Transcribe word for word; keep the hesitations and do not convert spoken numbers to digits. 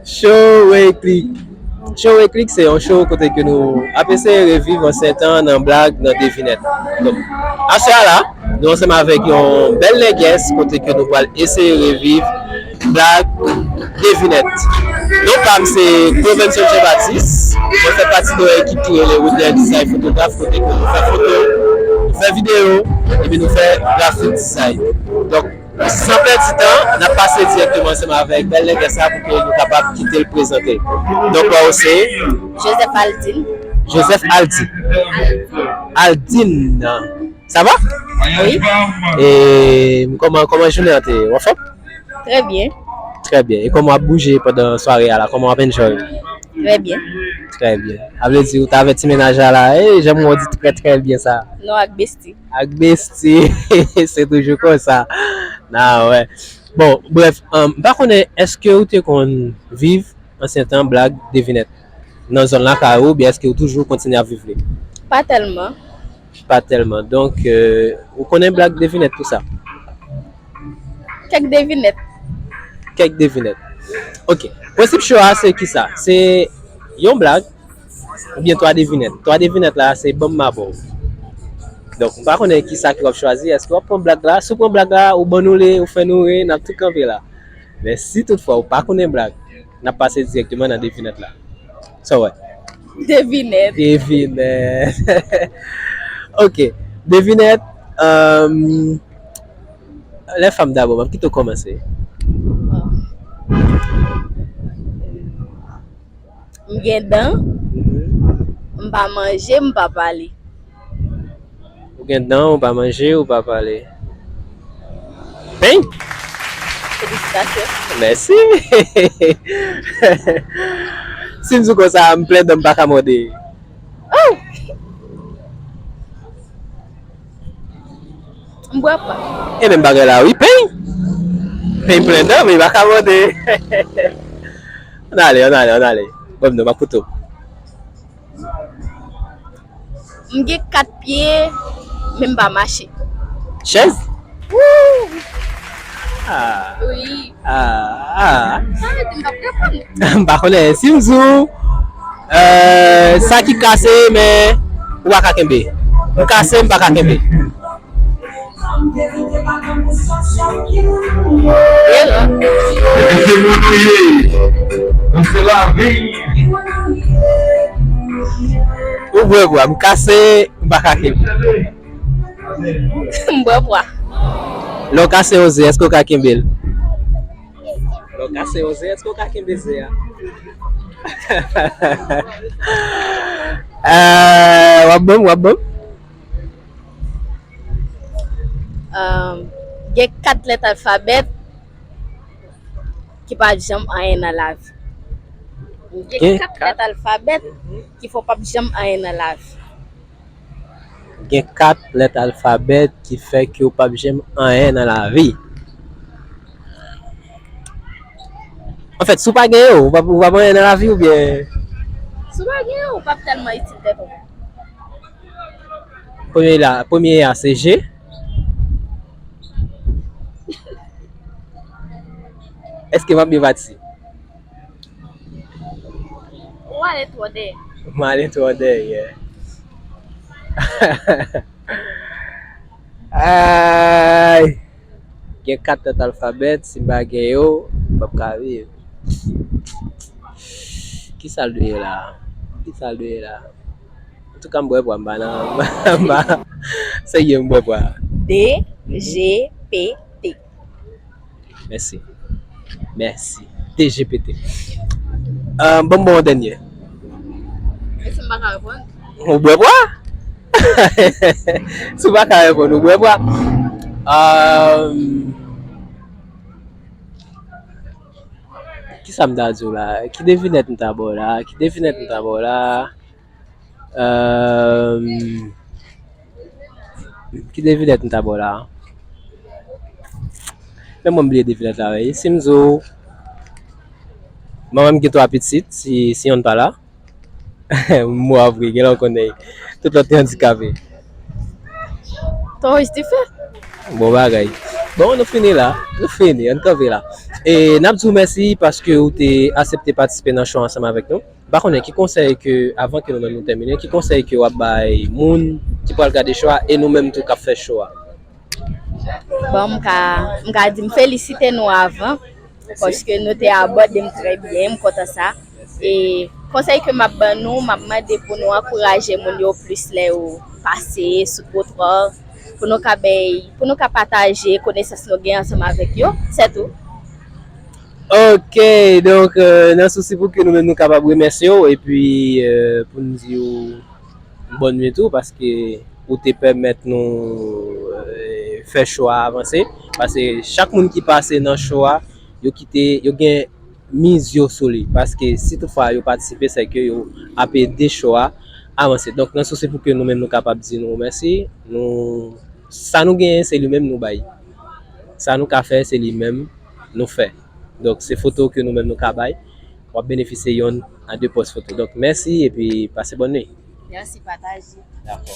Show Reclick. Show Reclick se yon show kote ke nou ap eseye reviv ansyen tan nan blag, nan devinèt. Donk, aswè a la, nou ansanm avèk yon bèl nègès kote ke nou pral eseye reviv blag, devinèt. Non pa m se Provenson Jean Baptiste. Mwen fè pati de yon ekip ki rele Woodler Design Photograph kote ke nou fè foto, nou fè videyo, epi nou fè graphic design. Donk, san pèdi tan, n ap pase dirèkteman ansanm avèk bèl nègès la pou ke nou kapab kite l prezante l. Donk, wè, se Joseph Aldine. Joseph Aldi. Aldine. Sa va? Wi. E kòman, kòman jounen an te ye? W anfòm? Trè byen. Trè byen. E kòman w ap bouje pandan sware a la? Kòman w ap enjoy? Trè byen. Trè byen. A vle di, ou ta avèti mennaj la la, e, jan mwen di trè, trè byen sa. Non, ak besti. Ak besti. Se toujou konsa. Na wè. Bon, brèf, um, m pa konnen, èske ou te konn viv ansyen tan blag devinèt nan zòn lakay ou, oubyen èske ou toujou kontinye ap viv li? Pa tèlman. Pa tèlman. Donk, euh, ou konnen blag devinèt tou sa? Kèk devinèt. Kèk devinèt. Ok. Prensip show a se kisa? Se yon blag oubyen twa devinèt. Twa devinèt la, se ban m m a ba w. Donk, m pa konnen kisa ke w ap chwazi. Èske w ap pran blag la? Si w pran blag la, ou ban nou li, ou fè nou ri, n ap tou kanpe la. Men si toutfwa ou pa konnen blag, n ap pase dirèkteman nan devinèt la. Sa w wè? Devinèt. Devinèt. Ok. Devinèt. Um, lè fanm dabò, m ap kite w kòmanse. M gen dan, m pa manje, m pa pale. Ou gen dan, ou pa manje, ou pa pale. Peny? Felisitasyon. Mèsi. Si m di w konsa, m plen dan, m pa ka mòde. Oh! M bwè pa. E menm bagay la, wi, peny. Peny plen dan, men li pa ka mòde. Ann ale, ann ale, ann ale. Bon, non, m ap koute w. M gen kat pye, men m pa mache. Chèz? Wou! Ah. Wi. Ah, ah. Sa vle di m p ap reponn. M pa konnen. Si m di w, euh, sa ki kase, men ou pa ka kenbe. M kase, m pa ka kenbe. Erè. Epi se moun ou ye. Donk se lavi. Ou bwè bwa, m kase, m pa ka kenbe. M bwè bwa. Lè w kase yon ze, èske w ka kenbe l? Lè w kase yon ze, èske w ka kenbe ze a? Euh, w ap ban m, w ap ban m? Euh, gen kat lèt alfabèt ki pa janm anyen nan lavi. Gen kat lèt alfabèt ki fè w p ap janm anyen nan lavi. Gen kat lèt alfabèt ki fè ke w p ap janm anyen nan lavi. Anfèt, si w pa gen yo, ou p ap, ou p ap anyen nan lavi oubyen? Si w pa gen yo, ou p ap tèlman itil tèt ou. Premye la, premye a se G. Èske m ap byen pati? Ou ale twò dèyè. M ale twò dèyè. Ay! Gen kat lèt alfabèt, si m pa gen yo, m p ap ka viv. Kisa l dwe ye la? Kisa l dwe ye la? Antouka, m bwè bwa, m pa nan, m pa, serye, m bwè bwa. D G P T. Mèsi. Mèsi. D G P T. Euh, ban m ba w yon dènye. E si m pa ka reponn? Ou bwè bwa? Si w pa ka reponn, ou bwè bwa. Euh, kisa m ta di w la? Ki devinèt m ta ba w la? Ki devinèt m ta ba w la? Euh, ki devinèt m ta ba w la? Men mwen bliye devinèt la, wi. Si m di w, manman m gen twa pitit, si, si yonn pa la, m mò vre, gen lè w konnen. Tout lòt yo andikape. Twa wòch dife. Bon bagay. Bon, nou fini la. Nou fini. Ann kanpe la. E n ap di w mèsi paske ou te aksepte patisipe nan show ansanm avèk nou. M pa konnen ki konsèy ke, avan ke nou menm nou tèmine, ki konsèy ke w ap bay moun ki pral gade show a e nou menm tou k ap fè show a? Bon, m ka, m ka di m felisite nou avan, paske nou te abòde m trè byen, m kontan sa. E konsèy ke m ap ban nou, m ap mande pou nou ankouraje moun yo plis lè yo pase sou twotwa, pou nou ka bay, pou nou ka pataje konesans nou gen ansanm avèk yo, sètou. Ok, donk, nan sousi pou ke nou menm nou kapab remèsye w, epi pou n di w bòn nuit tou, paske ou te pèmèt nou fè show a avanse. Paske chak moun ki pase nan show a, yo kite, yo gen miz yo sou li. Paske si toutfwa yo patisipe, se ke yo ap ede show a avanse. Donk, nan sousi pou ke nou menm nou kapab di nou mèsi, nou, sa nou genyen, se li menm nou bay. Sa nou ka fè, se li menm nou fè. Donk, se foto ke nou menm nou ka bay. W ap benefisye yonn a de pòs foto. Donk, mèsi epi pase bòn nuit. Mèsi, pataje. Dakò.